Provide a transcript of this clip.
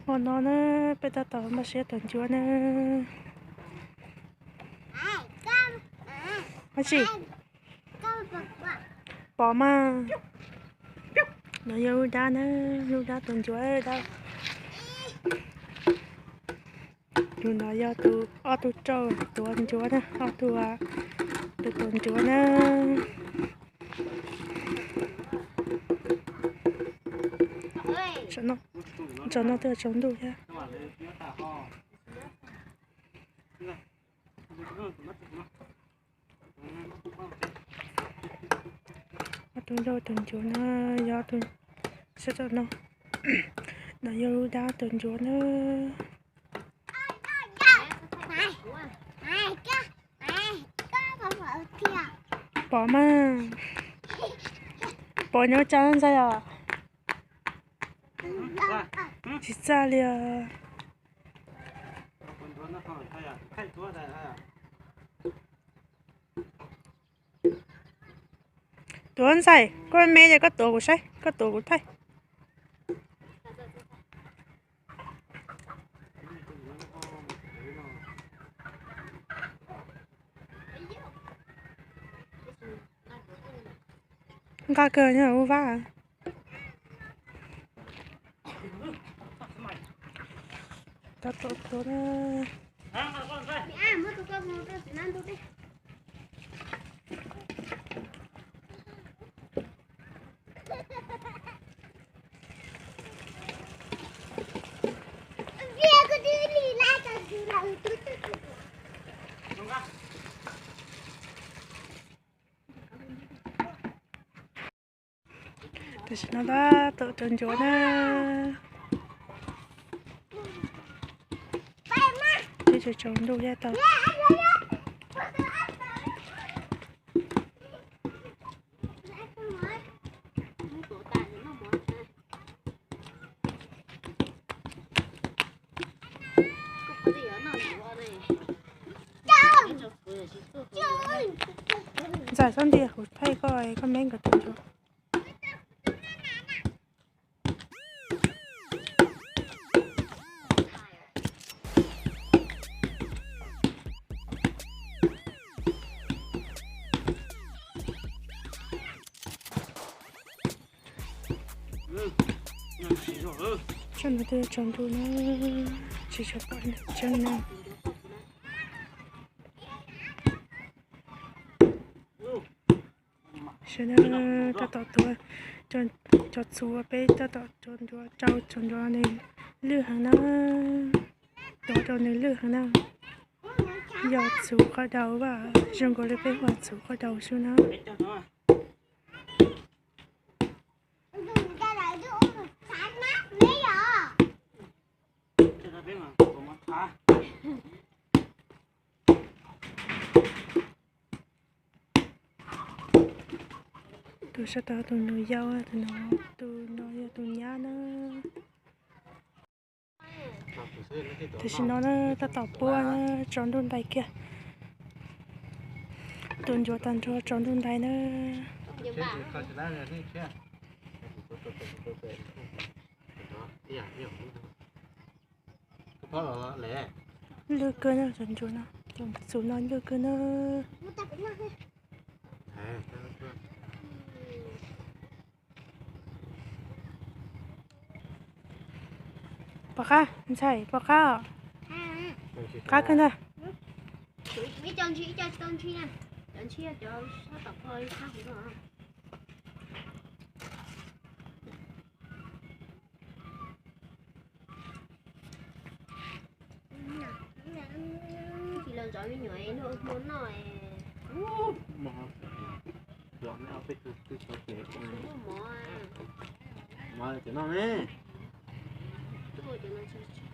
Ua no na, peb tab tom npaj siab tua ncuav na. Ab tsi, pom mas. No yog lub dab na, lub dab tua ncuav dab. Tus no yog tus ob tug rauj tuav ncuav na, ob tug, tus tuav ncuav na. Tsaus no twb tsaus ntuj thiab. Ob tug rauj tuav ncuav na, yog tus, sab tom no, no yog lub dab tuav ncuav na. Pom mas, pom nyob tsa ntxaij os. Tsis txaj li os. Tuav ntxaij, koj me ces koj tuav kuv saib, koj tuav kuv thaij. Nqa kawg nyob ua vab. Tab tom tuav na. Tam sim no tab tom rau ncuav na. Twb tsaus ntuj thiab tau. Ntxawm txhob nti kuv thaij koj, koj me nkawd tus ncuav. Tsob no twb tsaus ntuj na, tsis tshua pom tseeb na. Sawv daws tab tom tuav cov txhuv, peb tab tom tuav ncuav rau cov ncuav, nws lwj heev na, tuav rau nws lwj heev na. Yog txhuv qhov daus, zoo nkaus li peb ua txhuv qhov daus xwb na. Tus sab tod tus nus yau, tus no, tus no yog tus nyab na. Tam sim no na tab tom puab tsaus ntuj ntais kiag. Tus ncuav tag nrho tsaus ntuj ntais na. Lwj kawg na, tus ncuav no, tus txhuv no lwj kawg na. Pom qab, ntxhais, pom qab os. Qab kawg ntag. Tsis los zov me nyuam noj hmo noj. Muaj mov, mov cov no ne. Tuaj cov no tsis